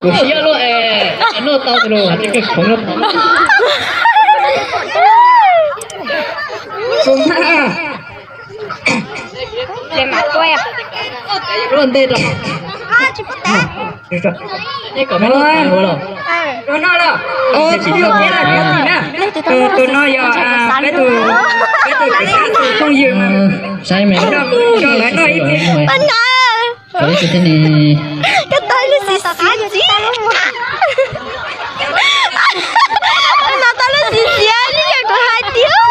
Kuv siab luaj es noj tau tus los tib kawg khoov no. Tus mas luaj ntej rau. Tus no los. Tus no yog peb tus, peb tus, tus phooj ywg mas. Saib me, lawv noj ib pliag. Koj tau lub xis xiav txiv. No tau lub xis xiav li yog kuv hais tiag.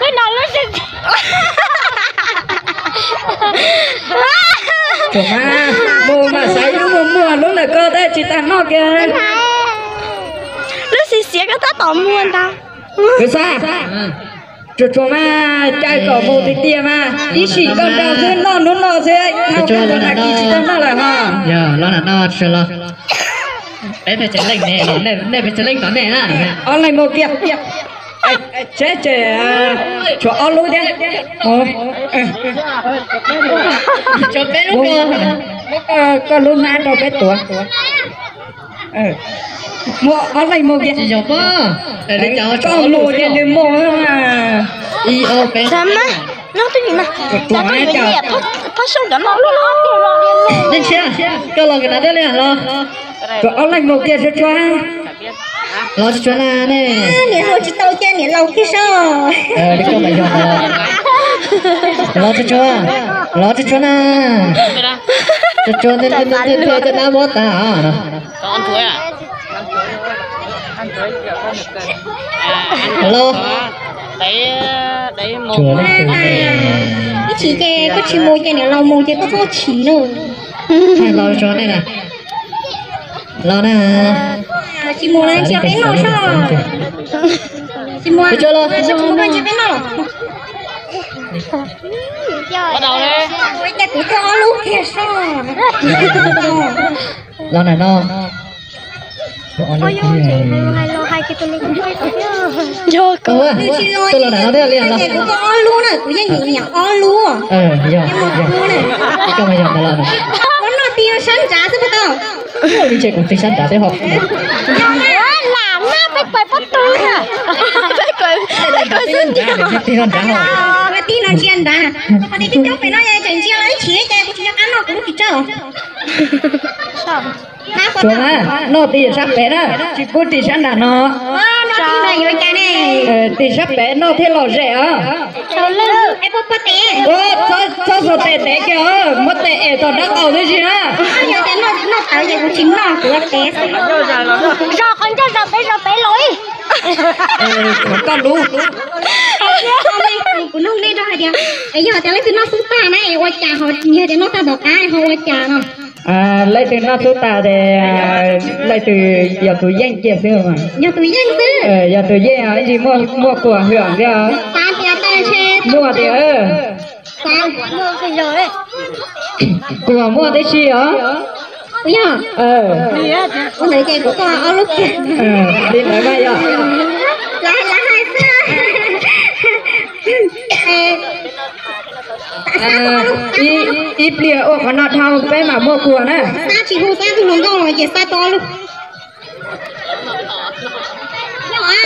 Koj no lub xis xiav. Tsuas mas, mus mas xaiv lub muag muag lub ntawm koj tab tsis tas noj kiag. Lub xis xiav koj tab tom muag ntag. Kwv Xab, tsuas tsuas mas, caw kom mus tiag tiag mas, ib sim koj nrog xwb, noj hnub no xwb, hauv koj tus mas kis tsis tau noj lawm ho. Yog los na, no tsuas los. Peb pes tsawg leej ne, nej pes tsawg leej tom nej na? Ob leeg mus kiag. Tsev ces tshuav ob lub thiab. Tshuav peb lub. Muab koj lub hnab rau peb tuav. Muab ob leeg mus kiag. Tsis yog pob. Koj mus ces nws mus. Ib ob peb. Nyob twj ywm na. Cov koj yuav nyiam phab xyooj cov no lub los. Yeej tshiab, koj los kawm nram twg li los? Kom ob leeg mus kiag tsuag tsuag. Los tsuag tsuag na ne. Niam hluas tsis tau cia niam laus kiag soj. Li koj mas yog los. Los tsuag tsuag, los tsuag tsuag na. Tsuag tsuag, cov nab mob tas. Los. Ib chim ces koj tsis mus ces niam laus mus ces koj txhob chim na. Los tsuag nej na. Los na. Tsis mus na, cia peb noj soj. Tsis mus, tsis mus koj cia peb noj los. Ua cas kuv tuaj ob lub kiag soj. Los na no. Yog koj, koj los na no thiab li los. Kuv tuaj ob lub na, kuv yeej nyiam nyiam ob lub. Yog, yog. Koj mas yog ntawd los. Koj noj ti sab nrad xwb puas tau? Ua li ces kuv ti sab nrad thiab ho. Lam nab peb kuav pob tw na. Peb kuav, peb kuav xwb nrad. Kuv ti no ntsia nrad. Qhov nej coob pem no tseem ntsia los ib chim ces kuv tsis nco qab noj kuv lub ris tsawb. Tsuas mas, noj ti sab pem na, tsis pub ris sab nram no. Ris sab pem noj thiaj lom zem os. Txhob xuas tes tev kiag, muab tes ev tom dab qaus tib si na. Zos qhov ncauj zos pem zos pem los ib. Koj lub. Kuv nug nej rau hais tias, yog tias leej twg noj xub tag na es ua cas, ho yog tias noj tag tom qab ho ua cas no? Leej twg noj xub tag ces leej twg yog tus yeej kiag xwb. Yog tus yeej xwb. Yog tus yeej ib ntsis muaj kuam hwm thiab. Muaj tias, kuam muaj tib si os. Yog. Ua ntawd ces kuv koj ob lub kiag. Li ntawd mas yog. Lawv hais xwb. Ib pliag ua qhov no dhau peb mam muaj kuam na. Xab tsis hu Xab tus hluas nkauj los ces Xab tau ob lub.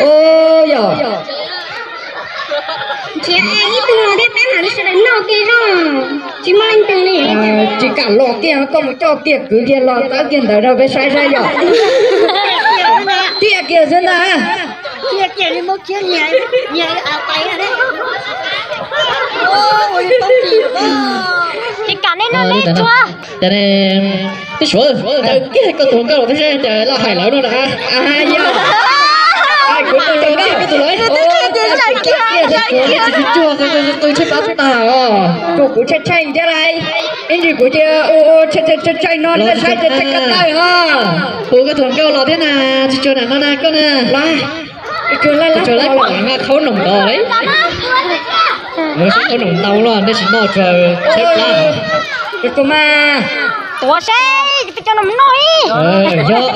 Ua yog. Nrhiav ib tug los thiab peb mam li sawv daws noj kiag zog. Tsis muaj leej twg li. Tsis kam los kiag, koj mus coj kiag kwv kiag los txawb kiag ntawd rau peb saib saib yog. Tiag kiag xwb ntag. Tsis kam nej noj nej tsuag. Cas ne, tib suav, caw kiag koj tus hluas nkauj los thiab seb cas laj hais lawv no na. Yog, kuv tus hluas nkauj, koj tus hluas, tsis tsuag, qw tshaj plab tag os. Kuv kuv tshaib tshaib nthiab lais, ib ntsis kuv cia ua tshaib tshaib no saib tshaib tshaib ko taw os. Kuv koj tus hluas nkauj los thiab na, tsis tsuag na no na koj na. Tsis tsuag laj laj, tsis tsuag laj, khaub noom ntau li. Khaub noom ntau los nej tsis noj tsuag tshaib plab. Tuav seb peb cov no mus noj ib. Yog.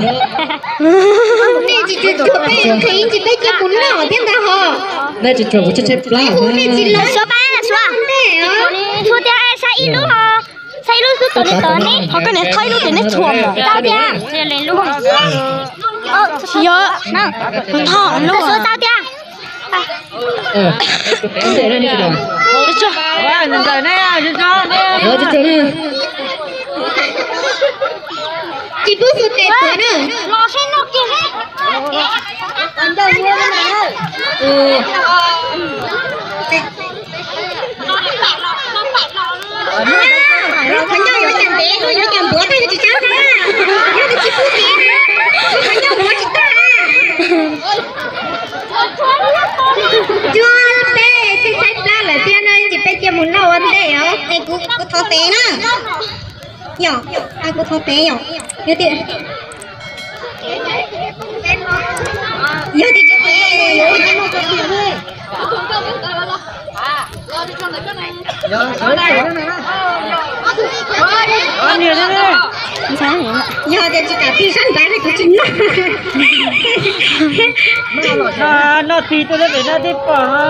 Nej tsis tsuag peb, ib ntsis peb cia kuv noj thiab ntag ho. Nej tsis tsuag kuv tshaib tshaib plab. Suav pab, suav. Tsuag tiag, saib ib lub ho. Thaij lub xwb, tau li tau ne. Ho koj niam thaij lub ces neb tshuam mos. Tau tiag. Tsis yog, thaij lub xwb tau tiag. Tsis pub xu tes tuag na. Los seb no kiag ne. Qhov ncauj yuav cas ntev, yuav cas ntuav tag yuav tsis tau na. Yog tias tsis pub tes na, qhov ncauj mus tsis tag na. Cuag peb txhais plab lawm thiab na, ces peb cia mus noj ua ntej os. Es kuv, kuv thov tes na. Yom, kuv thov tes yom. Yog tias, yog tias tsis tes, yog tias tsis kam tig sab nrad li kuv tsis noj. Noj tig tuaj pem no tib pom no.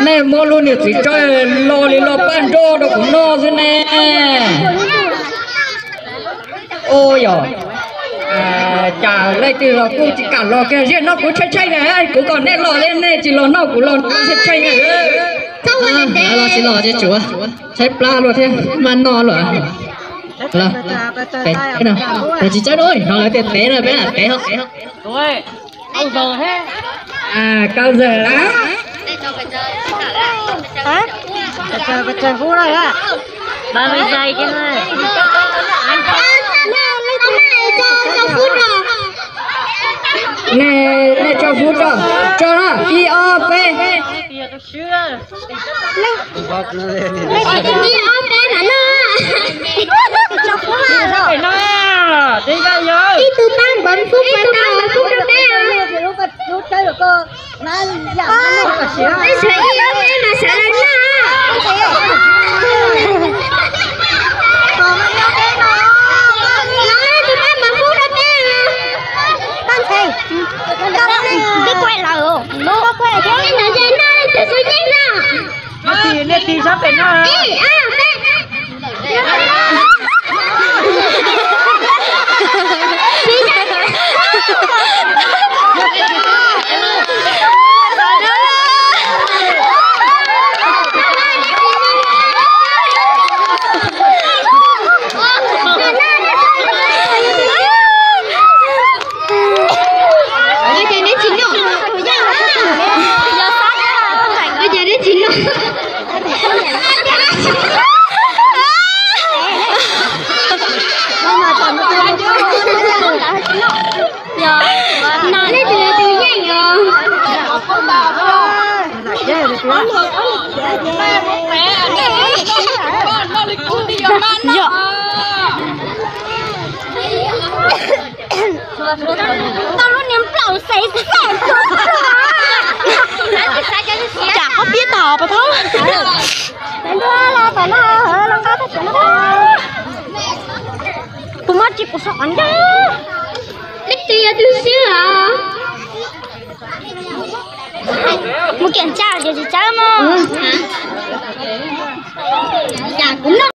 Nej muab lub niag txiv tsawb lo li lo paj nroj rau kuv noj xwb ne. Ua yog, cas leej twg los kuj tsis kam los kiag, ziag noj kuv tshaib tshaib na, kuv kom nej los li nej tsis los noj kuv los tshaib tshaib na. Los tsis los ces tshuav, tshaib plab luaj thiab maj noj luaj. Los, pem tsis txawb no, no lawv tias pem no peb lam pem ho. Kau zawm lawm. Nej tso fub tso, tso no, ib ob peb. Ib ob peb no. Ib tug pab npawv fub pab npawv fub rau peb. Peb sawv ib ob peb mas sawv daws noj. Tus pab npawv fub rau peb. Twb kuaj lawm, kuaj lawm, noj leej twg xub ceeb na. Nej tig sab pem no. Ua cas neb tsis noj? Ua cas neb tsis noj? Leej twg yog tus yeej os? Yog. Tau lub niag nplaum xev xev. Tsam qhob piab tag pas thab. Kuv muab tsis pum sov qhov ncauj. Leej twg yog tus xwb os? Mus kiam ntsa ces tsis tsawb mog. Kuv noj.